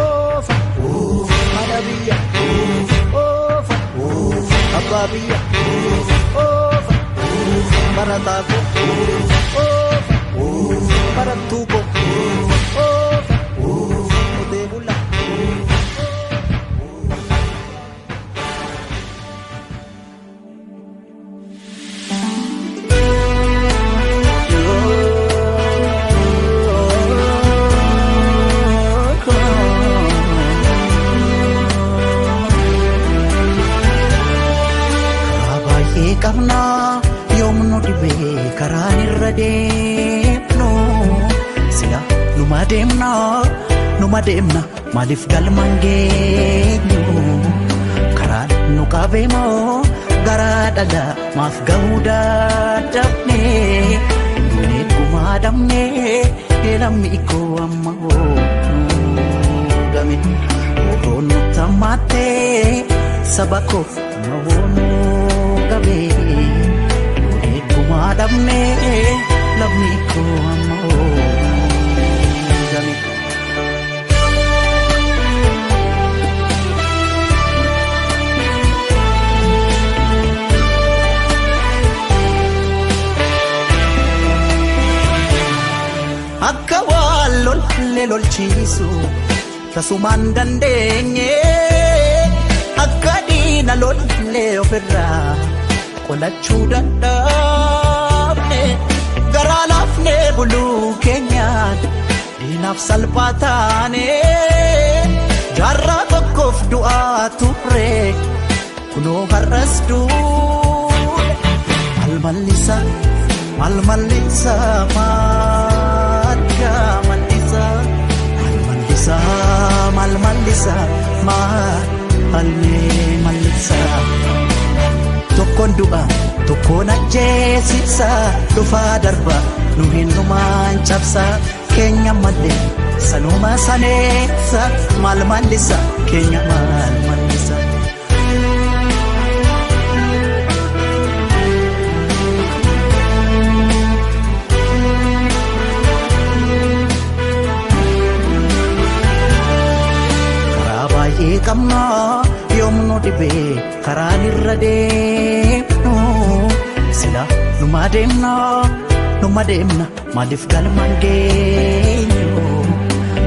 Oofa haadha biyya oofa abbaa biyya oofa barataa koo oofa barattuu koo oofa qotee bulaa. Karaa baay'ee qabnaa yoom nu dhibee karaan irra deemnu sila numa deemna numa deemna maaliif galma hin geenyu karaan nu qabeemoo garaa dhala maaf gahuu dadhabne duunee gumaa dhabne lammi koo amma ooluu game roon nu tammaattee saba koof mahoonuu qabee duunee gumaa dhabne lammi koo amma ooluu game. Akka waan lollee lolchiisu tasumaan dandeenye akka diina lollee ofirraa qolachuu danda'amne garaa laafnee buluu keenyaan diinaaf salphaa taane jaarraa tokkoof du'aa turre kunoo har'as duune maal mallisa maal mallisa maal mallisa maal mallisa maal mallisa maal mallisa tokkoon du'a tokkoon ajjeesisa dhufaa darba nu hinnumaan cabsa keenya malee sanuma saneessa maal mallisa keenya maal mallisa. Karaa baay'ee qabnaa yoom nu dhibee karaan irra deemnu sila numa deemna numa deemna maaliif galma hin geenyu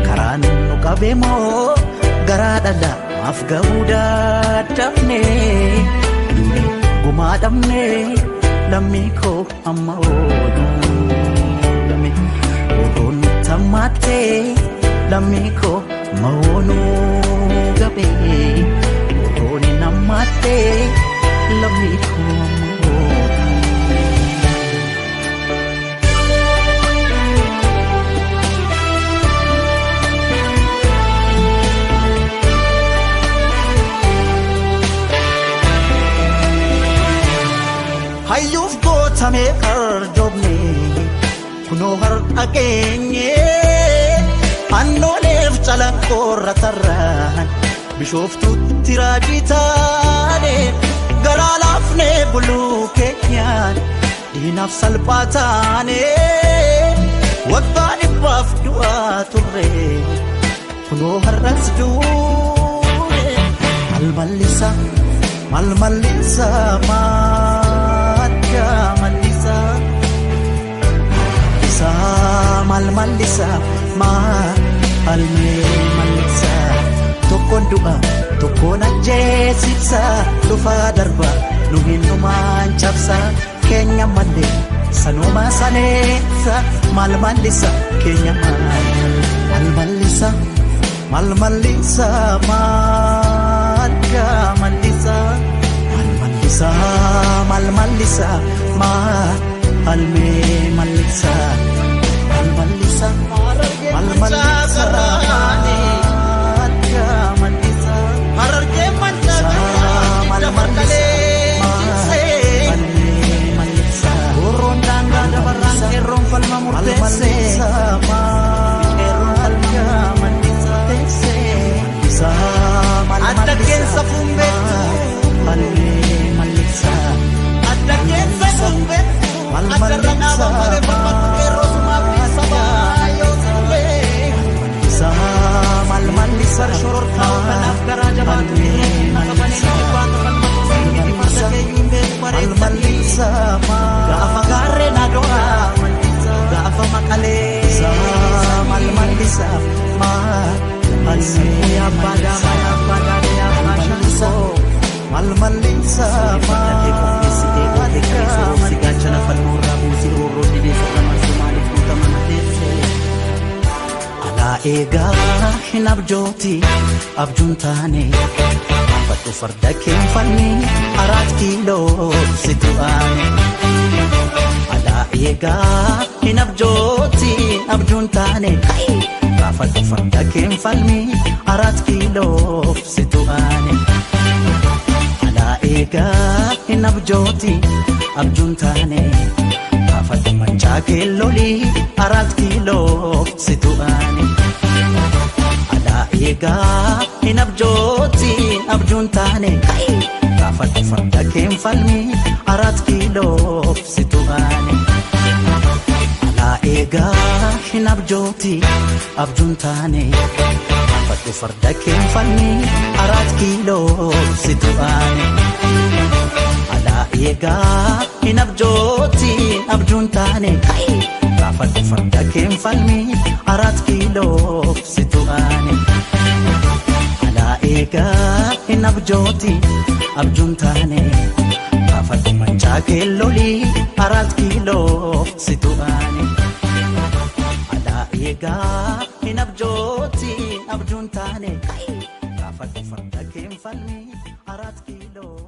karaan nu qabeemoo garaa dhala maaf gahuu dadhabne duune gumaa dhabne lammii koo amma ooluu dame ooluun tammaattee lammii koo mahoonuu gabee ooluun nammaattee lammii koo amma ooluu. Hayyuuf gootamee arjoomne kunoo har'a geenye annooleef calanqoorra tarraan bishooftuutti raajii taane garaa laafnee buluu keenyaan diinaaf salphaa taane waggaa dhibbaaf du'aa turre kunoo har'as duune maal mallisa maal mallisa maal mallisa mallisa maal mallisa maal mallisa tokkoon du'a tokkoon ajjeesisa dhufaa darba nu hinnumaan cabsa keenya malee sanuma saneessa maal mallisa keenya maal mallisa maal mallisa maal mallisa maal mallisa maal mallisa maal mallisa maal mallisa maal mallisa maal mallisa Harargee mancaa maal dabarkalee mallisa mallisa Roon daangaa dabarraan qeerroon falma murteessee qeerroon falma murteessee Adda keessa fuunbeektu mallisa adda keessa fuunbeektu adda irra dhaaban malee falmatu qeerroo sumaaf ni sabaa yoo ta'e. bar shororkaa kanaaf garaa jabaatu gaafa gaarreen ado'aa gaafa maqalee abbaa daamaa abbaa daadee abbaa shankoo malmallisaa qopheessitee gaachana falmoorraa buusii roorroo didee sirra marsee maaliif guuta mana teessee. Alaa eegaa hin abjooti abjuun taane badhu farda keenfanni 4 kiiloo si tu'aane. Alaa eegaa hin abjooti abjuun taane gaafadhu farda keenfanni 4 kiiloo si tu'aane. Alaa eegaa hin abjooti abjuun taane gaafadhu mancaa keellolii 4 kiiloo si tu'aane. Alaa eegaa hin abjooti abjuun taane gaafadhu farda keenfalmi 4 kiiloo si tu'aane. Alaa eegaa hin abjooti abjuun taane gaafadhu farda keenfalmi 4 kiiloo si tu'aane. Alaa eegaa hin abjooti abjuun taane gaafadhu farda keenfalmi 4 kiiloo si tu'aane. Alaa eegaa hin abjooti abjuun taane gaafadhu mancaa keellolii 4 kiiloo si tu'aane. Alaa eegaa hin abjooti abjuun taane gaafadhu farda keenfalmi 4 kiiloo.